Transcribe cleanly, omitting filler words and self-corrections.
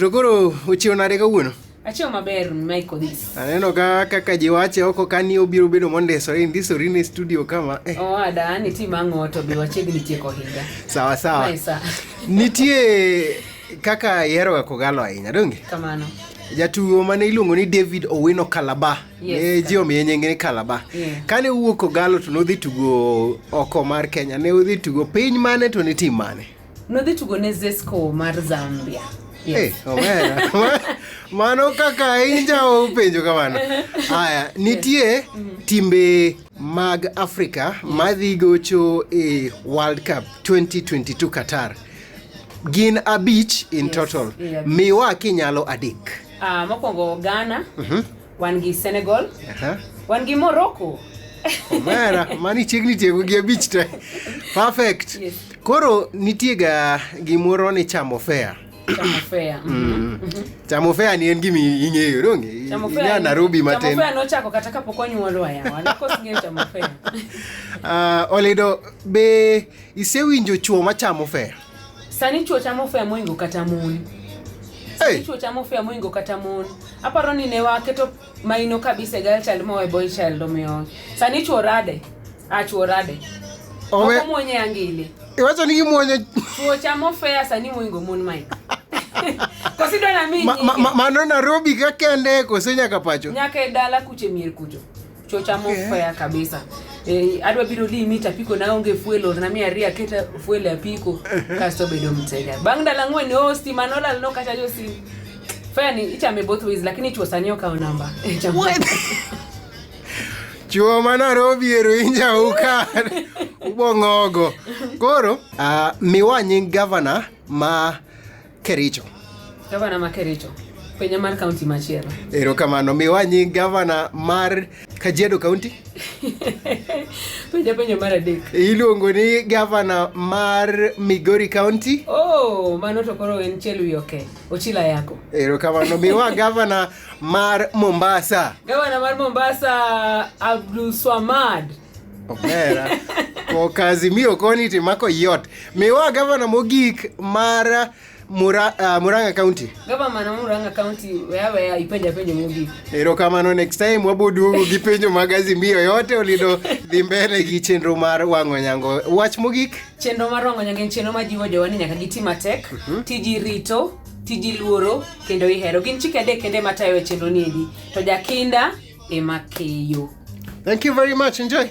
to koro ochiew nade kawuono? Achiew maber Michael this. Aneno ka kaka ji wache oko ka ni obiro bedo mondisore ndisori ne studio kama. Eh. Owada ani tim ang'o to be wachiegni tieko higa. Sawa sawa. Nitie kaka ihero ga Kogalo ahinya, donge? Kamano. Jatugo mane iluongo ni David Owino Kalaba. Yes, ne ji omiye nying ni Kalaba. Yeah. Kane owuok Kogalo to nodhi tugo oko mar Kenya, ne odhi tugo piny mane to ne tim mane? Nodhi tugo ne Zesco mar Zambia. Yes. Hey, omera. Mano kaka inja openjo kamano. Aya, nitie timbe mag Afrika madhi gocho e World Cup 2022 Qatar. Gin abich in total. Yeah. Miwa kinyalo adek. Mokwongo Ghana, wan gi Senegal, wan gi Morocco. Omera, mani chiegni tieko gi abich te. Perfect. Yes. Koro nitie ga gimoro ni chamo fare. Chamo fare. Chamo fare ni en gima ing'eyo, donge? Chamo fare. Inya Nairobi matin. Chamo fare nochako kata kapok onyuolwa yawa. Nakos ng'eyo chamo fare. Olido, be isewinjo chuo machamo fare? Sani chuo chamo fare moingo kata mon. Hey. Chuo chamo fare moingo kata mon. Aparo ni ne waketo maino kabisa e girl child mowe boy child omiyo. Sani chuo rade. Ah, chuo rade. Oko muonye angili. Iwacho ni gimuonyo. Chuo chamo fare sani moingo mon Mike. Kosi dwa na mi Mano Nairobi ka kende koso nyaka pacho? Nyaka e dala kuche mier kucho. Chuo chamo fare kabisa. Adwa biro limi to apiko na onge fuel orna mia ariyo aketa fuel e apiko kasto bedo mteja. Bang' ndalo ang'wen oh stima nolal no kata jo sim. Fare ni ichame both ways lakini chuo sani okawo namba. Ichamo. Chuo ma Nairobi ero inja uka ubong'ogo. Koro miwa nying gavana ma Kericho. Gavana ma Kericho. Penja mar county machielo. Erokamano, miwa nying gavana mar Kajiado County. Penja penjo mar adek. Iluongo ni gavana mar Migori County. Oh, mano to koro en chiel wi oke. Ochila yako. Erokamano, miwa gavana mar Mombasa. Gavana mar Mombasa Abdul Swamad. Omera. Ko Azimio koni timako yot. Miwa gavana mogik mar Murang'a County. Gavana mar Murang'a County weya weya ipenja penjo mogik. Erokamano, next time wabo duogo gi penjo mag Azimio yote Olido dhi mbele gi chenro mar wang'o nyango. Wach mogik? Chenro mar wang'o nyango en chenro majiwo jowa ni nyaka giti matek, tiji rito, tiji luoro kendo ihero. Gin chike adek kende matayo e chenro ni endi. To jakinda ema keyo. Thank you very much. Enjoy.